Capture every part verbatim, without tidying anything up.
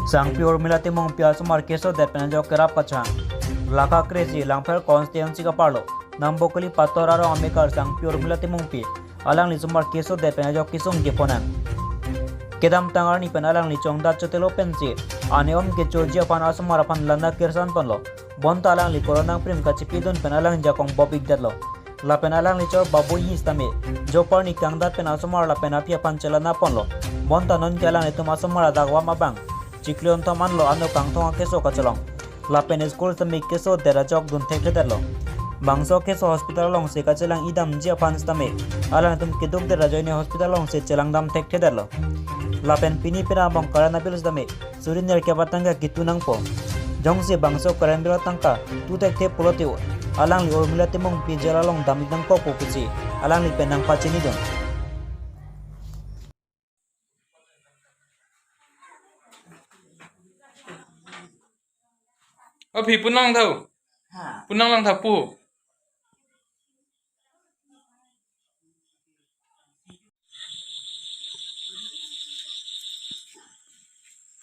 Sangpi Urmila Timungpi asomar keso det pen ajok kerap kachehang. Lakha kre-isi Langpher constituency kaparlo Nambokoli Pator arong amekar Sangpi Urmila Timungpi alangli asomar keso det pen ajok kesung keponnang. Kedamtang arni pen alangli chongdat chotelo pensi aneom kechoji aphan asomar aphan lana kirsan ponlo. Bonta alangli corona prim kachipidun pen alangli jakong bop-ikdetlo. Lapen alangli chor Babu Inghi sitame joparni kangdat pen asomar lapen aphi aphan chelana ponlo. Bonta nonke alanglitum asomar adakvam abang chiklo kethom anlo ano kangthong akeso kachelong. Lapen school sitame keso det ajok dun thekthedetlo. Bangso keso hospital alongsi kachelang-idamji aphan sitame alangtum keduk det ajoine hospital alongsi chelangdam thekthedetlo. Lapen pini penap angbong current bill sitame suri nerkep atangka kitu nangpo. Jongsi bangso current bill atangka tu thekthe pulote alangli Urmila Timungpi jail along dam-ik nangkokpo pusi alangli pen nangpachinidun. O phi, punang thau. Ha. Punang lang thapu.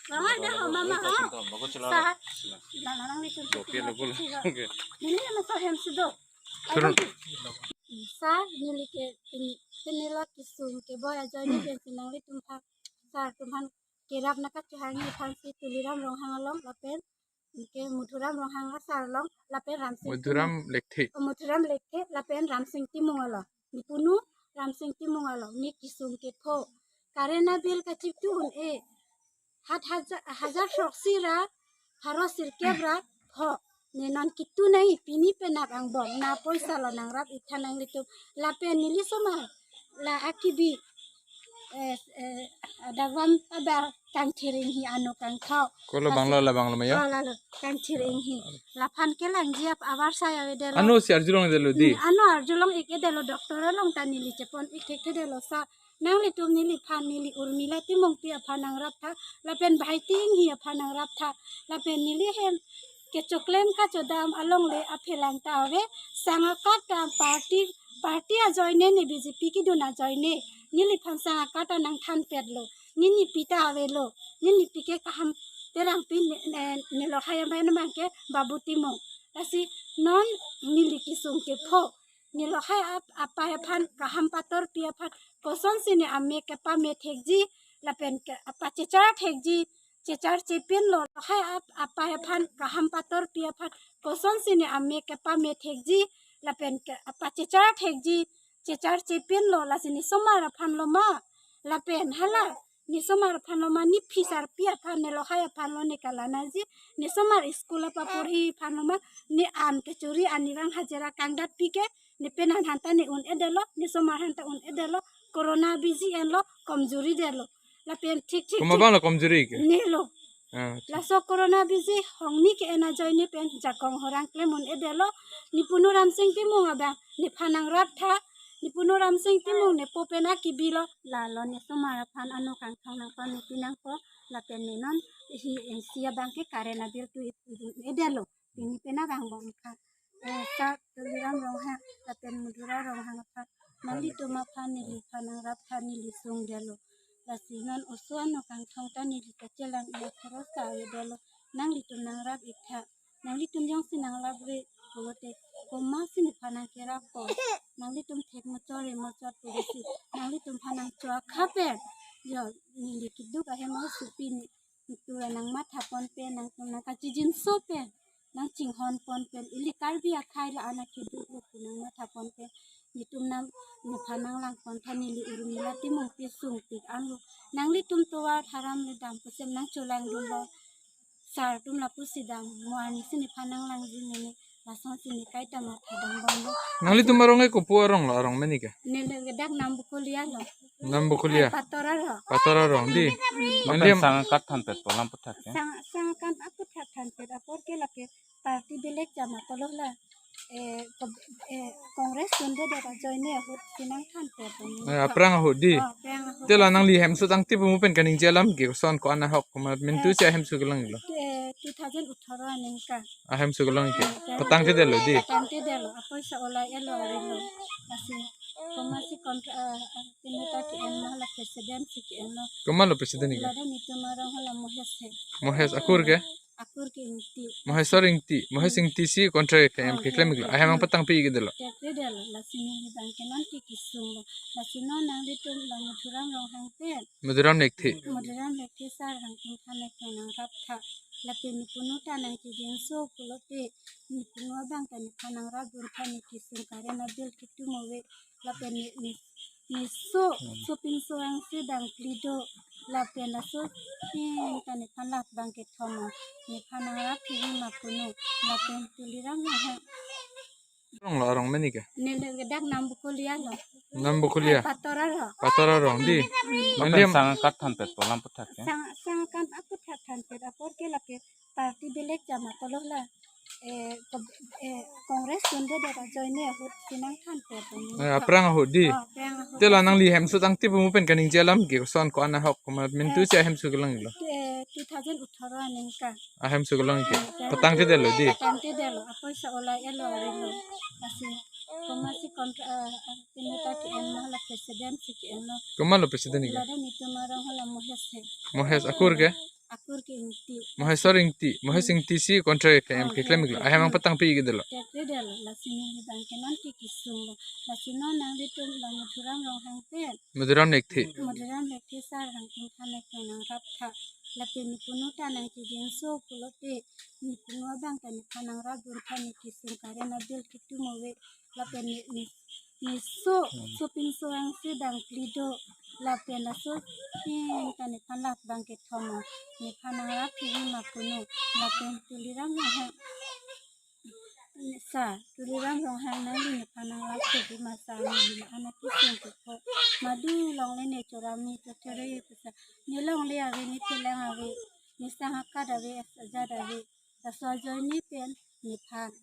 Mama, dah, mama, ha? Sa. Dah, dah, dah, dah. Oke, lo, lo. Oke. Neli masa hem sudo. Turun. Sa, neli ke, pini, pini lo kesung keboi ajoine pensi nanglitum aphan, sar atum aphan kerap nangkachehangji aphansi Tuliram Ronghang along lapen ke Madhuram Ronghang asar along lapen Ramsing Madhuram Timung. Lekthe. Oh, Madhuram Lekthe lapen Ramsing Timung along. Nepunu Ramsing Timung along ne kesung kepho. Current bill kachiptu un-e. Hat hajar, hajar throksi ra pharo sirkep ra pho. Ne non kitu nai, pini penap angbong. Na poisa lo nangrap-iktha nanglitum. Lapen neli asomar la akibi, eh, eh, adakvam abang kangthir inghi ano kangthok. Kolo banglo, la banglo ma ya? Oh, lalo, kangthir inghi. Laphan kelangji ap abar saya avedetlo. Ano si arjulong-ikdetlo di? Hmm, ano arjulong-ikdetlo, doctor along ta neli chepon-ik thekthedetlo sa. Nanglitum neliphan, neli Urmila Timungpi aphan nangraptha, lapen Bhaiti Inghi aphan nangraptha, lapen neli hem kechoklem kachodam alongle aphelang ta ave, sang akat ta party, party ajoine ne B J P kedun ajoine, neliphan sang akat ta nangthanpetlo, neli pi ta avelo, neli pi ke kaham terangpi ne, ne, ne lo hai ambai namang ke Babu Timung. Lasi non neli kesung kepho. Neli lahai ap-, apai aphan kaham patorpi aphan kosonsi ne amek kepame thekji lapen ke apa chechar thekji, chechar chepinlo lahai ap-, apai aphan kaham patorpi aphan kosonsi ne amek kepame thekji lapen ke apa chechar thekji, chechar chepinlo lasi ne asomar aphan lo ma lapen hala ne asomar aphan lo ma ne phisarpi aphan ne lahai aphan lo ne kalanaji ne asomar school apapurhi aphan lo ma ne an kechori an ne vang hajira kangdatpi ke ne penan aphan ta ne un-edetlo ne asomar aphan ta un-edetlo corona biji enlo komjuri detlo lapen thik thik Komat thik abang lo komjuri ke? Ne lo. Ah, acha. Laso corona biji hongni ke-en ajoine pen jakong horang klem un-edetlo nepunu Ramsing Timung abang nephan nangraptha nepunu Ramsing Timung nepo pen akibilo lalo ne asomar aphan ano kangthong nangpamepi nangpo lapen ne non hi isi abang ke current bill tu edetlo pini penap angbong kha. Eh, sa Tuliram Ronghang lapen Madhuram Ronghang aphan nanglitum aphan neliphan nangraptha neli sungdetlo. Lasi non oso ano kangthong ta neli kachelang-i apharo sa avedetlo. Nanglitum nangrap-iktha. Nanglitum jongsi nangrapre pulote komatsi nephan nangkerappo. Nanglitum thek mochot re mochot pusi nanglitum aphan nangcho-ak kha pen. Yo, neli keduk ahem ahut supi ne tura nangmatha pon pen nangtum nangkachijinso pen nangchinghon pon pen ili Karbi akhai la-an akeduk lo pu nangmatha pon pen netum nang nephan nanglangpon tha neli Urmila Timungpi sungpik anlo nanglitum tovar tharam le dam pusem nangcholangdunlo sar atum lapusi dam mo arnisi nephan nanglangji mene lasonsi ne kaita matha dam bomlo. Nanglitum arong ke kopu arong lo arong meni ke? Neli ke dak Nambokoli arong. Nambokoli a? Pator arong. Pator arong di. Hmm. Nangli lapen sang akat thanpetpo lam puthak ke? Sang, sang akat aputhak thanpet apor ke lake party belek jama kolo la. Eh, ko-, eh, Congress dunde dera joine ahut si nangthanpet. Eh, aphrang ahut di. Oh, aphrang ahut. Te la nangli hemso tangte pumu pen kaningje alam ke koson ko-an ahok komat mintu si ahemso kelanglo. Eh, two thousand eighteen aningkan. Ahemso kelong ke. Patangtedetlo di. Patangtedetlo. Apoisa olai elo arilo. Lasi komatsi kontra, eh, pinita ke-enlo la president si ke-enlo. Komatlo president ke? Lada netum Arong hala Mohesh he. Mohesh, akur ke? Akur ke Ingti. Moheshwar Ingti. Mohesh Ingti si contract ke em keklem iklo. Ahem ang patang pi kedelo. Kekledetlo, lasi neli abang ke non ke kesung lo. Lasi non nanglitum abang Madhuram Ronghang pen. Madhuram Lekthe. Madhuram Lekthe sir nangtum than ke nangrap tha. Lapen nepunu ta nangchejinso pulote nepunu abang ta nephan nangrap dun tha, ne kesung current abill kitum ave. Lapen ne, ne, ne so, sopinso angsi dang phli do. Lapen laso, eh, ta nephan lak abang kethom o. Nephan nangrap thiri ma puno. Lapen Tuliram Ronghang. Arong lo, arong meni ke? Neli ke dak Nambukulia lo. Nambukulia? Pator arong. Pator arong, di? Hmm. Meni Bapen em- sang akat thanpet po, lam puthak ke? Sang, sang akat aputhak thanpet apor ke lake party belek jama tolo la. Eh, ko-, eh, Congress dundedet ajoine ahut si nangthanpet. Eh, aphrang ahut, di? Oh, aphrang ahut. Te la nangli hemso tangte pumu pen kaningje alam ke, koson ko-an ahok, komat mintu si ahemso kelang lo. Eh, two thousand eighteen aningkan. Ahemso kelang ke. Patang te detlo, di? Patang te detlo. Apoisa olai elo arilo. Lasi komatsi kontra, ah, ah, pinita ke-en lo, la president si ke-en lo. Komat lo president ke? Lada netum arong hala Mohesh he. Mohesh, akur ke? Akur ke Ingti. Moheshwar Ingti. Mohesh Ingti si contract ke em keklem iklo. Ahem ang patang pi kedelo. Kekledetlo, lasi neli abang ke non ke kesung lo. Lasi non nanglitum abang Madhuram Ronghang pen. Madhuram Lekthe. Madhuram Lekthe sir nangtum than ke nangrap tha. Lapen nepunu ta nangchejinso pulote nepunu abang ta nephan nangrap dun tha, ne kesung current abill kitum ave. Lapen ne, ne, ne so, sopinso angsi dang phli do. Lapen laso, eh, ta nephan lak abang kethom o. Nephan nangrap thiri ma puno. Lapen Tuliram Ronghang. Sir, Tuliram Ronghang nangli nephan nanglak thiri ma sir, neli la-an akesung kepo. Madu longle ne chorami chochere pu sir. Ne longle ave, ne chelang ave, ne sang akat ave, ajat ave. Laso ajoine pen nephan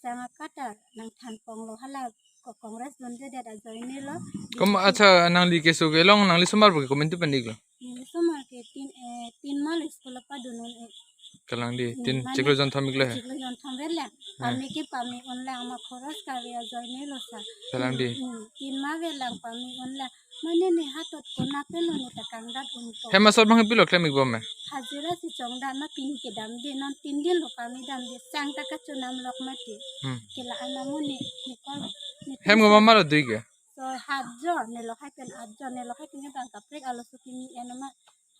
sang akat ta nangthanpon lo, hala ko Congress dundedet ajoine lo. Kom, accha, nangli keso kelong, nangli somar bo ke komantu pen iklo? Neli somar ke tin, eh, tin mah lo school apadun un-e. Kalang, di, hmm, tin mane chiklo jonthom iklo he? Chiklo jonthom ave lang. Hmm. Pame ke pame un lang, ma khoros kave ajoine lo sir. Kalang, di. Hmm, tin mah ave lang pame un lang. Mane ne hatot konat pen lo ne ta kangdat unpo. Hem asor abang pilo klem ikbom me? Hajira si chongdat ma pini kedamde, non tin din lo pame damde, sang ta kachonam lok mati. Hmm. Ke la-an amonit, ne kol, ne hem tum ko sa- mama lo dui ke? So, hatjon, ne lo hai pen atjon, ne lo hai pen abang kaprek aloso kimi en ma,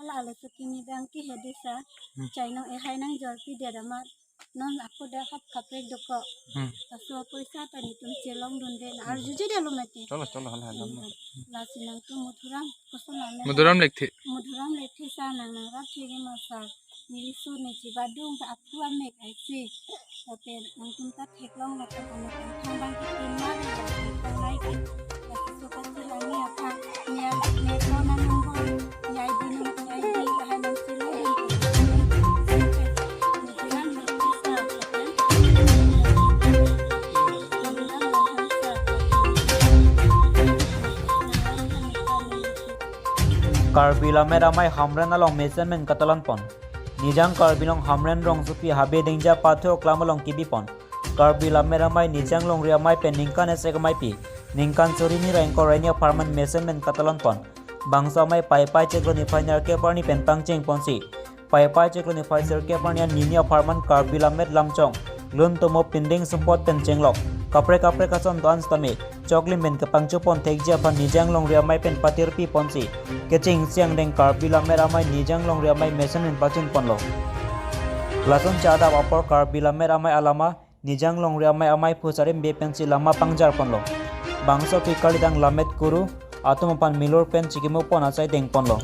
hala aloso kimi abang ke he dei sir. Hmm. Chainong ehai nangjor pidet ma, non ako dak hap kaprek dokok. Hmm. Laso apoisa ta netum chelong dunde, na arjuje detlo mati. Cholo, cholo, hala, hala. Hmm. Lasi nangtum Madhuram, koson name? Madhuram Lekthe. Madhuram Lekthe sir nang nangrap thiri ma sir. Neli so ne chibadung ta aphu amek aisi. Lapen nangtum ta theklong lapen anat angthang abang ke tin mah ave, la angthang nai ke. Lasi so kachelangji aphan, ne, ne phone number, ne I D num, ne I D, lahai nang silo. Karbi Lammet Amei Hamren along mesen pen katalan pon. Nijang Karbi Anglong Hamren rongsopi Habe Dengja pathu aklam along kebi pon. Karbi Lammet Amei Nijang Longri Amei pen ningkan esek ameipi, ningkan suri ni ra ingkoi ra hini apharman mesen pen katalan pon. Bangso amei Paipai chiklo niphai nerkep arni pen pangcheng ponsi, Paipai chiklo niphai sirkep arni an nini apharman Karbi Lammet Lamchong, lun tomo pinding sumpot pen chenglok, kaprek kaprek ason do-an sitame choklim pen kepangcho pon thekji aphan Nijang Longri Amei pen patirpi ponsi, kechengsi angdeng Karbi Lammet Amei Nijang Longri Amei mesen pen pachun ponlo. Lason cha-adap apor Karbi Lammet Amei alama Nijang Longri Amei amei phu Sarim Bey pensi lama pangjar ponlo. Bangso aphi kali dang Lammet Kuru atum aphan milur pen chikimo pon asai deng ponlo.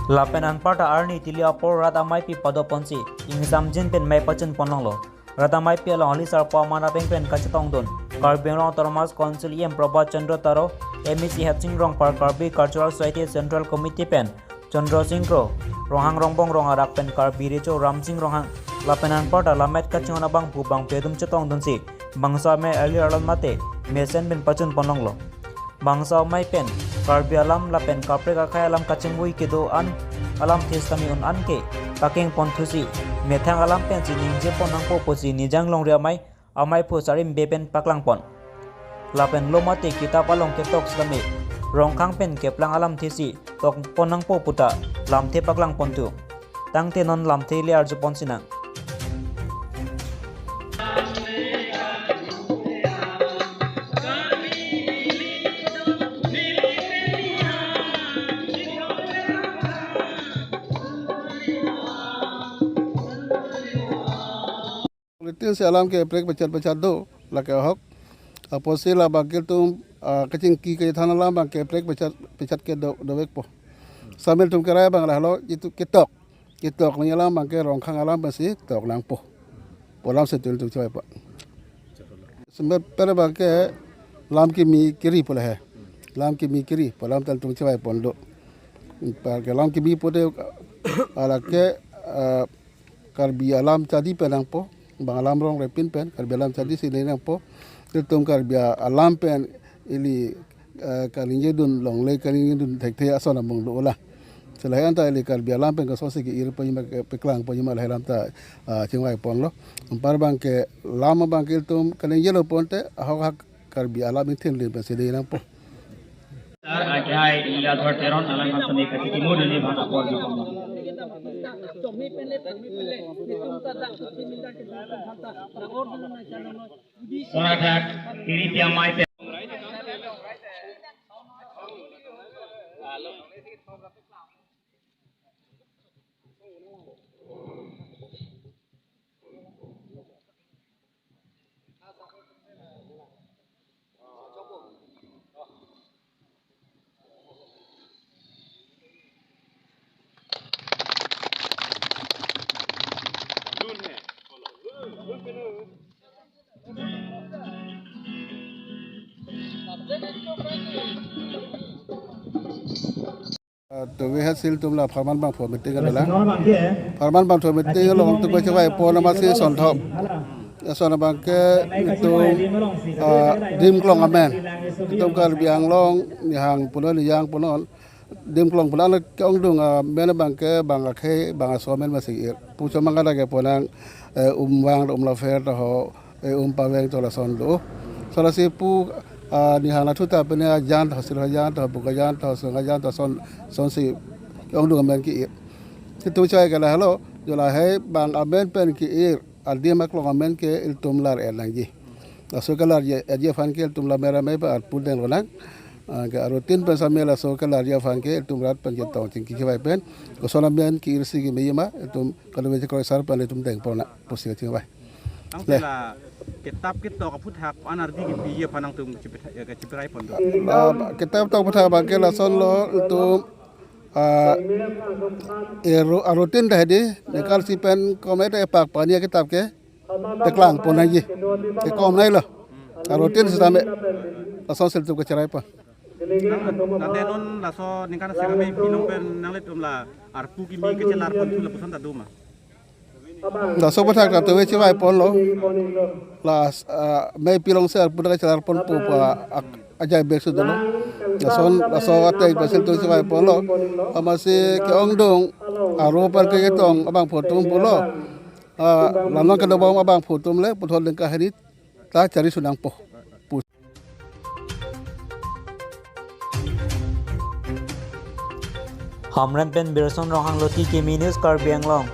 Lapen anparta arni tili apor rat ameipi pado ponsi, ingsamjin pen mei pachun ponlonglo. Rat ameipi along alisarpo aman abeng pen kachetongdun Karbi Anglong Autonomous Council E M Prabhat Chandra Taro, M A C Hetsing Rongphar, Karbi Cultural Society Central Committee pen Chandra Sing Kro, Ronghang Rongbong Rong arak pen Karbi Recho Ramsing Ronghang, lapen anparta Lammet kachinghon abangphu bangphi atum chetongdunsi, bangso amei early arlon mate mesen pen pachun ponlonglo. Bangso amei pen Karbi alam lapen kaprek akhei alam kachingvui kedo an alam thes kami un an ke pakeng ponthusi, methang alam pensi ningje pon nangpo pusi Nijang Longri Amei amei phu Sarim Bey pen paklang pon. Lapen lo mate kitap along ketok sitame Rongkhang pen keplang alamthe si tokpon nangpo puta lamthe paklang ponthu. Tangte non lamthe le arjupon sinang. Politin si alam ke prek pechat pechat do, lake ahok. Apotsi labang ke tum, ah, kachingki kachethan alam abang ke prek pechat pechat ke do, dovekpo. Sambil tum kerai abang lahelo, itum ketok. Ketok nangji alam abang ke Rongkhang alam pensi tok nangpo. Pu alam si ilitum chevaipo. Sambil per abang ke lam kimi kiri pu lahei. Lam kimi kiri pu alam ta ilitum chevaipon do. Par ke lam kimi pute lake, ah, Karbi alam chadi pen nangpo, bang alam rong repin pen, Karbi alam chadi si le nangpo. Ilitum Karbi alam pen ili, eh, kaningjedun longle, kaningjedun thekthe ason abang do ola. Si lahei anta ili Karbi alam pen kosonsi ke-ir pajima, ke-, peklang pajima lahei alam ta, ah, chingvai ponlo. Anpar abang ke lam abang ke ilitum kaningjelo ponte, ahok hak Karbi alam ingthin lim pensi le nangpo. Sar akhai Ganggadhar Teron alang kami kachiki mudu ni bhang apor di pon. Sora thak, kiri tiang mai pe. Ah, tuve ha si ilitum la pharman bangphu meeting kelang. Pharman bangphu meeting along ilitum kachevaipo amatsi sonthom. Lason abang ke ilitum, ah, Dimklong amen. Ilitum Karbi Anglong nihang punon, nijang punon. Dimklong punon ke-ongdung, ah, amen abang ke bang akhei, bang aso amen amatsi ir. Puchomang kada ke punon, eh, Umvang, Umlapher ta ho, eh, Umpaveng to lason do. So lasi pu, ah, nihang nathu ta pene ajan to, sirho ajan to, buk ajan to, sung ajan to, son, sonsi ongdung amen ke-ir. Itum chai ke lahelo, jo lahei bang amen pen ke-ir, adim aklong amen ke ilitum lar-et nangji. Laso kelar-et ji aphan ke ilitum la mera me pa arpu deng lonang. Ah, ke arutin pen sambil laso kelar-et ji aphan ke ilitum rat pen ketong chingki chevai pen. Koson amen ke-ir si kemejima, ilitum kado meje kroisar pen ilitum deng pona pusi kachingvai. Tangte le, la ketap ketok aphuthak ko-an ardi kipi ji aphan nangtum kachipet-, eh, kachiperai pon do? Ah, ketap tok aphuthak abang ke lasonlo ilitum, ah, ero, arutin dah di, nekal si pen komai ta epak pani ketap ke, peklang pon nangji. Ke komai lo. Arutin sitame. Lasonsi ilitum kacherai pon. Nang, tangte non laso ningkan sitame pilong pen nanglitum la arpu kimi kachelar ponthu lapuson ta do ma? Laso aphuthak ta tuve chevai ponlo. Las, ah, mei pilong si arpu ta kachelar ponpo pu ak-, ajai bek si dolo. Lason, laso ateng pensi ilitum chevai ponlo. Amatsi ke-ongdung, aro apar ke ketong abangphu atum pulo. Ah, la non kedobom abangphu atum le, puthot lengka hini ta chari su nangpo. Hamren pen Birson Ronghang Loti, Kimi News, Karbi Anglong.